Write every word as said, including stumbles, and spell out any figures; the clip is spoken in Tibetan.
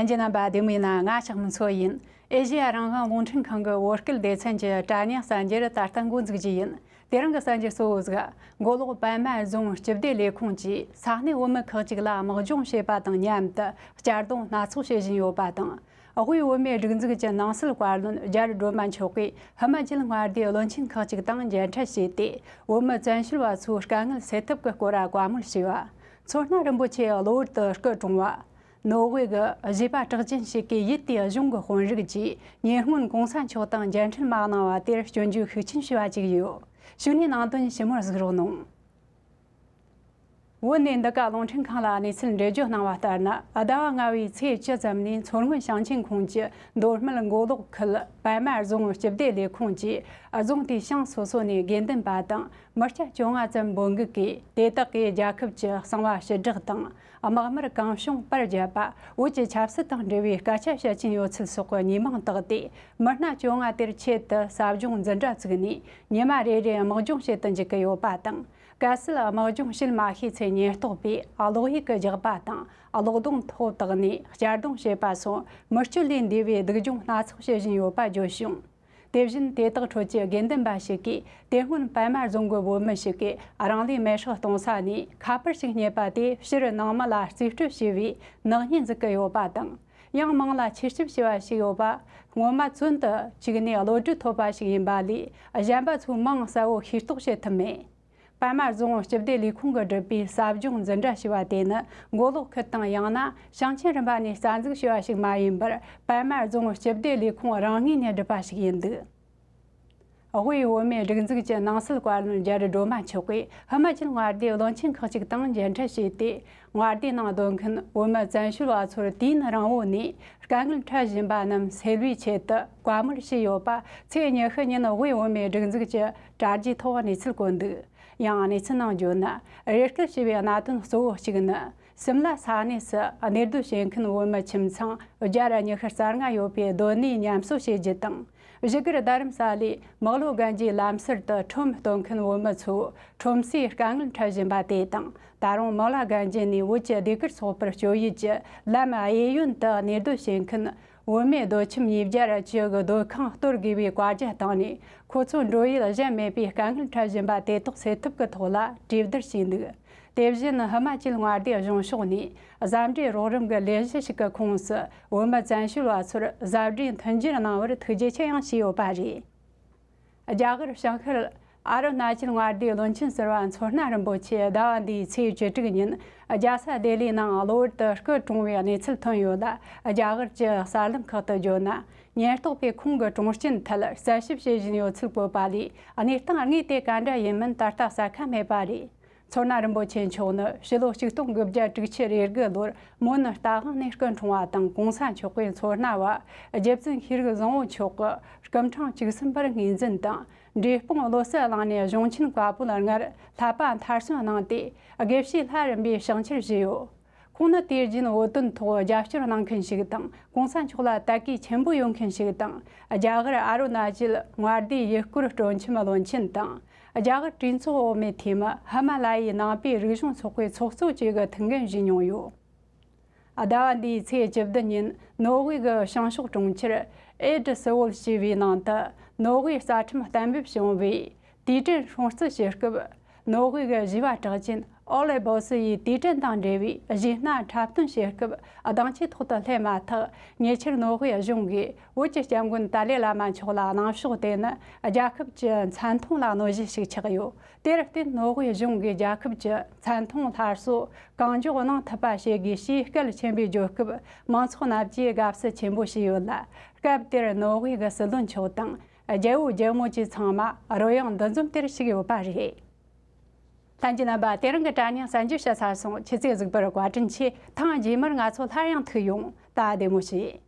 ལྷན་རྒྱས་རྣམ་པ་བདེ་མོ་ཡིན་ན། ང་ཕྱག་མི་མཚོ་ཡིན། ཨེ་ཤེ་ཡ་རང་དབང་རླུང་འཕྲིན་ཁང་གི་བོད་སྐད་སྡེ་ཚན་གྱི་དྲ་བརྙན་གསར་འགྱུར་ད་ལྟ་འགོ་འཛུགས་རྒྱུ་ཡིན། དེ་རིང་གི་གསར་འགྱུར་གཙོ་བོ་ཟིག་མགོ་ལོག་པད་མ་རྫོང་སྤྱི་བདེ་ལས་ཁུངས་ཀྱིས་ས་གནས་བོད་མི་ཁག་ཅིག་ལ་དམག་སྦྱོང་བྱེད་པ་དང་མཉམ་དུ་གཅར་རྡུང་སྣ་ཚོགས་བྱེད་བཞིན་ཡོད་པ་དང་། དབུས་བོད་མིའི་སྒྲིག་འཛུགས་ཀྱི་ནང་སྲིད་བཀའ་བློན་རྒྱ་རི་སྒྲོལ་མ་མཆོག་གིས་ཧི་མ་ཅལ་མངའ་སྡེའི་བློན་ཆེན་ཁག་ཅིག་དང་མཇལ་འཕྲད་བྱས་ཏེ། བོད་མི་བཙན་བྱོལ་བ་ཚོའི་དཀའ་ངལ་སེལ་ཐབས་ཀྱི་སྐོར་བཀའ་མོལ་ཞུས་པ། མཚོ་སྣ་རིན་པོ་ཆེ་གློ་བུར་དུ་སྐུ་གྲོངས་པ། ནོར་ཝེ་གི་གཞས་པ་གྲགས་ཅན་ཞིག་གིས་ཡུལ་དེའི་གཞུང་གི་དཔོན་རིགས་ཀྱིས་ཉེ་སྔོན་གོང་ས་མཆོག་དང་མཇལ་འཕྲད་མ་གནང་བ་དེར་སྐྱོན་བརྗོད་ཤུགས་ཆེན་ཞུས་པ་ཅིག་ཡོད། གཞུག་ནས་ནང་དོན་ཞིབ་མོར་གཟིགས་རོགས་གནང་། བོད་ནས་འདི་ག་རླུང་འཕྲིན་ཁང་ལ་གནས་ཚུལ་འགྲེལ་བརྗོད་གནང་བ་ལྟར་ན། ཟླ་བ་ལྔ་བའི་ཚེས་བཅུ་ཙམ་ནས་མཚོ་སྔོན་ཞིང་ཆེན་ཁོངས་ཀྱི་མདོ་སྨད་མགོ་ལོག་ཁུལ་པད་མ་རྫོང་སྤྱི་བདེ་ལས་ཁུངས་ཀྱིས་རྫོང་དེའི་ཞང་སོ་སོ་ནས་དགེ་འདུན་པ་དང་མི་སྐྱ་བཅོ་ལྔ་ཙམ་འབོད་འགུག་གིས། དེ་དག་གིས་རྒྱལ་ཁབ་ཀྱི་གསང་བ་ཕྱིར་བསྒྲགས་དང་། དམག་མིར་གང་བྱུང་པར་བརྒྱབ་པ། བོད་ཀྱི་ཆབ་སྲིད་དང་འབྲེལ་བའི་སྐད་ཆ་བཤད་ཀྱིན་ཡོད་ཚུལ་སོགས་ཀྱི་ཉེས་མིང་བཏགས་ཏེ། མི་སྣ་བཅོ་ལྔ་དེར་ཆེད་དུ་ཟབ་སྦྱོང་འཛིན་གྲྭ་བཙུགས་ནས། ཉི་མ་རེ་རེ་དམག་སྦྱོང་བྱེད་དུ་འཇུག་གི་ཡོད་པ་དང་། གལ་སྲིད་དམག་སྦྱོང་བྱེད་མ་ཤེས་ཚེ། ཉེན་རྟོག་པས་གློག་ཡིག་གི་རྒྱག་པ་དང་གློག་སྡོང་ཐོག་བཏགས་ནས་གཅར་རྡུང་བྱེད་པ་སོགས་མི་སྤྱོད་ལས་འདས་པའི་སྡུག་སྦྱོང་སྣ་ཚོགས་བྱེད་བཞིན་ཡོད་པ་བརྗོད་བྱུང་། དེ་བཞིན་དེ་དག་ཁྲོད་ཀྱི་དགེ་འདུན་པ་ཞིག་གིས། དེ་སྔོན་པད་མ་རྫོང་གི་བོད་མི་ཞིག་གིས་རང་ལུས་མེར་སྲེག་གཏོང་ས་ནས་ཁ་པར་ཞིག་རྙེད་པ་དེ་ཕྱིར་ནང་མི་ལ་རྩིས་སྤྲོད་བྱས་པའི་ནག་ཉེས་འཛུགས་ཀྱི་ཡོད་པ་དང་། ཡང་མིང་ལ་ཆེད་ཞིབ་བྱས་པ་ཞིག་ཡོད་པ། སྔོན་མ་བཙོན་དུ་བཅུག་ནས་གློད་གྲོལ་ཐོབ་པ་ཞིག་ཡིན་པ་ལས། གཞན་པ་ཚོའི་མིང་གསལ་བོ་ཤེས་རྟོགས་བྱེད་ཐུབ་མེད། པད་མ་རྫོང་སྤྱི་བདེ་ལས་ཁུངས་ཀྱིས་བསྒྲུབས་པའི་ཟབ་སྦྱོང་འཛིན་གྲྭ་ཞེས་པ་དེ་ནི། མགོ་ལོག་ཁུལ་དང་། ཡང་ན་ཞིང་ཆེན་རིམ་པ་ནས་རྩ་འཛུགས་བྱས་པ་ཞིག་མ་ཡིན་པར། པད་མ་རྫོང་སྤྱི་བདེ་ལས་ཁུངས་རང་ངོས་ནས་བསྒྲུབས་པ་ཞིག་ཡིན་འདུག་དབུས་བོད་མིའི་སྒྲིག་འཛུགས་ཀྱི་ནང་སྲིད་བཀའ་བློན་རྒྱ་རི་སྒྲོལ་མ་མཆོག་གིས་ཧི་མ་ཅལ་མངའ་སྡེའི་བློན་ཆེན་ཁག་ཅིག་དང་མཇལ་འཕྲད་བྱས་ཏེ། མངའ་སྡེའི་ནང་སྡོད་མཁན་བོད་མི་བཙན་བྱོལ་བ་ཚོར་དུས་ཡུན་རིང་བོ་ནས་དཀའ་ངལ་འཕྲད་བཞིན་པ་རྣམས་སེལ་བའི་ཆེད་དུ་བཀའ་མོལ་བྱས་ཡོད་པ། ཚེས་ཉི་ཤུ་ཉིན་དབུས་བོད་མིའི་སྒྲིག་འཛུགས་ཀྱི་དྲ་རྒྱའི་ཐོག་གནས་ཚུལ་བཀོད་འདུག་ཡང་གནས་ཚུལ་ནང་བརྗོད་ན། རེ་སྐུལ་བྱས་པའི་གནད་དོན་གཙོ་བོ་གཅིག་ནི། སིམ་ལ་ས་གནས་སུ་གནས་སྡོད་བྱེད་མཁན་བོད་མི་ཁྱིམ་ཚང་བརྒྱ་དང་ཉི་ཤུ་རྩ་ལྔ་ཡོད་པའི་སྡོད་གནས་ཉམས་གསོ་བྱེད་རྒྱུ་དང་། བཞུགས་སྒར་རྡ་རམ་ས་ལའི་མག་ལོ་གན་རྒྱའི་ལམ་ཟུར་དུ་ཁྲོམ་གཏོད་མཁན་བོད་མི་ཚོ་ཁྲོམ་སའི་དཀའ་ངལ་འཕྲད་བཞིན་པ་དེ་དང་། ད་རུང་མག་ལ་གན་རྒྱ་ནས་བོད་ཀྱི་ཟློས་གར་ཚོགས་པར་སྐྱོད་ཡུལ་གྱི་ལམ་གཡས་གཡོན་དུ་གནས་སྡོད་བྱེད་མཁན་བོད་མིའི་སྡོད་ཁྱིམ་ཉིས་བརྒྱ་ར་བཅུ་གི་སྡོད་ཁང་གཏོར་དགོས་པའི་བཀའ་རྒྱ་བཏང་ནས། ཁོ་ཚོ་འགྲོ་ཡུལ་གཞན་མེད་པའི་དཀའ་ངལ་འཕྲད་བཞིན་པ་དེ་དག་སེལ་ཐབས་ཀྱི་ཐོག་ལ་གྲོས་བསྡུར་བྱས་འདུག་དེ་བཞིན་ཧི་མ་ཅལ་མངའ་སྡེའི་གཞུང་ཕྱོགས་ནས་ཟ་འབྲུའི་རོགས་རམ་གྱི་ལས་གཞི་ཞིག་གི་ཁོངས་སུ་བོད་མི་བཙན་བྱོལ་བ་ཚོར་ཟ་འབྲུའི་མཐུན་འགྱུར་གནང་བར་ཐུགས་རྗེ་ཆེ་ཡང་ཞུས་ཡོད་པ་རེད། རྒྱ་གར་བྱང་ཤར་ཨ་རུ་ན་ཅལ་མངའ་སྡེའི་བློན་ཆེན་ཟུར་པ་མཚོ་སྣ་རིན་པོ་ཆེ་ཟླ་བ་འདིའི་ཚེས་བཅུ་དྲུག་ཉིན་རྒྱལ་ས་ལྡི་ལིའི་ནང་གློ་བུར་དུ་སྐུ་གྲོངས་པའི་གནས་ཚུལ་ཐོན་ཡོད་ལ། རྒྱ་གར་གྱི་གསར་ལམ་ཁག་ཏུ་བརྗོད་ན། ཉེན་རྟོག་པས་ཁོང་གི་གྲོངས་རྐྱེན་ཐད་གསལ་ཞིབ་བྱེད་བཞིན་ཡོད་ཚུལ་བཀོད་པ་ལས། གནས་སྟངས་དངོས་དེ་ག་འདྲ་ཡིན་མིན་ད་ལྟ་གསལ་ཁ་མེད་པ་རེད། མཚོ་སྣ་རིན་པོ་ཆེ་མཆོག་ནི་ཕྱི་ལོ་ཆིག་སྟོང་དགུ་བརྒྱ་དྲུག་ཅུ་རེ་དགུ་ལོར་མོན་རྟ་དབང་ནས་སྐུ་འཁྲུངས་པ་དང་། གོང་ས་མཆོག་གིས་མཚོ་སྣ་བ་རྗེ་བཙུན་ཤེས་རིག་བཟང་པོ་མཆོག་གི་སྐུ་འཕྲེང་བཅུ་གསུམ་པར་ངོས་འཛིན་དང་། འབྲས་སྤུངས་བློ་གསལ་གླིང་ནས་གཞུང་ཆེན་བཀའ་པོད་ལྔར་བསླབ་པ་མཐར་སོན་གནང་སྟེ། དགེ་བཤེས་ལྷ་རམས་པའི་ཕྱག་འཁྱེར་བཞེས་ཡོད། ཁོང་ནི་དུས་རྒྱུན་བོད་དོན་ཐོག་རྒྱབ་སྐྱོར་གནང་མཁན་ཞིག་དང་། གོང་ས་མཆོག་ལ་དད་གུས་ཆེན་པོ་ཡོད་མཁན་ཞིག་དང་། རྒྱ་གར་ཨ་རུ་ན་ཅལ་མངའ་སྡེའི་ཡུལ་སྐོར་སྤྲོ་འཆམ་བློན་ཆེན་དང་། རྒྱ་གར་གྲོས་ཚོགས་འོག་མའི་འཐུས་མི། ཧི་མ་ལ་ཡའི་ནང་པའི་རིག་གཞུང་ཚོགས་པའི་ཚོགས་གཙོ་བཅས་ཀྱི་ཐུགས་འགན་བཞེས་མྱོང་ཡོད། ཟླ་བ་འདིའི་ཚེས་བཅུ་བདུན་ཉིན་ནོར་ཝེ་གི་བྱང་ཕྱོགས་གྲོང་ཁྱེར་ཨེ་ཏི་སི་བོལ་ཞེས་པའི་ནང་དུ། ནོར་ཝེའི་རྩ་ཁྲིམས་གཏན་འབེབས་བྱུང་བའི་དུས་དྲན་སྲུང་བརྩི་བྱེད་སྐབས། ནོར་ཝེ་གི་གཞས་པ་གྲགས་ཅན་ཨོ་ལེ་བོ་སི་ཡིས་དུས་དྲན་དང་འབྲེལ་བའི་གཞས་སྣ་འཁྲབ་སྟོན་བྱེད་སྐབས། གདེང་ཆའི་ཐོག་ཏུ་སླེབས་མ་ཐག་ཉེ་ཆར་ནོར་ཝེ་གཞུང་གིས་བོད་ཀྱི་སྐྱབས་མགོན་ཏཱ་ལའི་བླ་མ་མཆོག་ལ་གནང་ཕྱོགས་དེ་ནི་རྒྱལ་ཁབ་ཀྱི་མཚན་མཐོང་ལ་གནོད་གཞི་ཞིག་ཆགས་ཡོད། དེར་བརྟེན། ནོར་ཝེ་གཞུང་གིས་རྒྱལ་ཁབ་ཀྱི་མཚན་མཐོང་སླར་གསོ་གང་མགྱོགས་གནང་ཐུབ་པ་བྱེད་དགོས་ཞེས་སྐད་ཆེན་པོས་བརྗོད་སྐབས། མང་ཚོགས་རྣམས་ཀྱིས་དགའ་བསུ་ཆེན་པོ་བྱས་ཡོད་ལ། སྐབས་དེར་ནོར་ཝེ་གི་སྲིད་བློན་མཆོག་དང་། རྒྱལ་པོ་རྒྱལ་མོ་བཅས་ཚང་མ་རོལ་དབྱངས་འདུ་འཛོམས་དེར་ཞུགས་ཡོད་པ་རེད། ལྷན་རྒྱས་རྣམ་པ། དེ་རིང་གི་དྲ་བརྙན་གསར་འགྱུར་བཤད་ཚར་སོང་། ཁྱེད་ཚོས་གཟིགས་པར་བཀའ་དྲིན་ཆེ། ཐེངས་རྗེས་མར་ང་ཚོ་སླར་ཡང་ཐུག་ཡོང་། ད་བདེ་མོ་བྱོས།